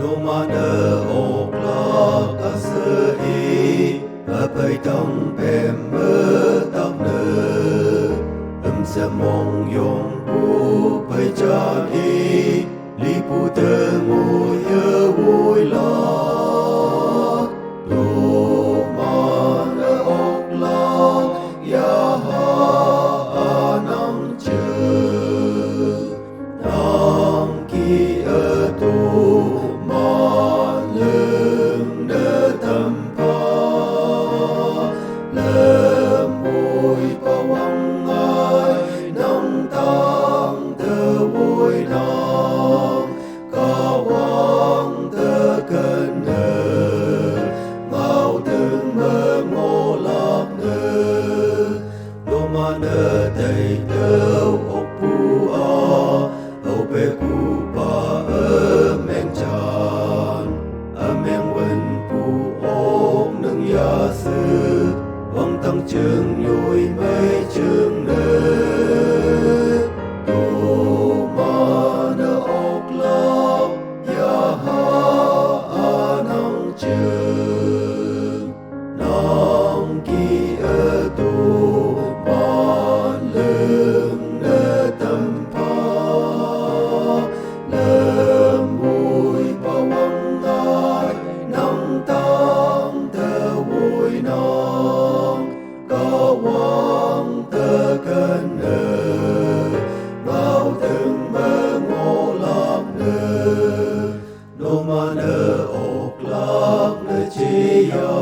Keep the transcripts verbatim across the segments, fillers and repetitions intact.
Noma nö oklak a sö i, a pei tang pem mö tak nö. Ym sö mong yong pu pei jan i, li pu tö ngui yö wui la. Noma nö oklak ya ha a nang chö. Nang ki a tu ma lưng nơ tâm pha. Lơm ui pa wang ngai nang tang tơ ui nang. Ka wang tơ kân nơ ngau tưng mơ ngô lak nơ. Noma nơ tei tơ ok pu a, au pe ku pa ơ meng chan. A meng wen pu ok nâng ya sư, wang tăng chưng yui mei chưng nơ. Noma nơ oklak ya ha a nang chưng. Nang ki a tu ma lưng nơ tâm pha. Lơm ui pa wang ngai nang tang tơ ui nang. Ka wang tơ kân nơ ngau tưng mơ ngô lak nơ. Noma nơ oklak nơ chi ya,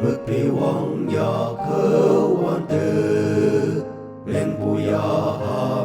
mük pi wang ya khơ wan tơ. Meng pu ya ha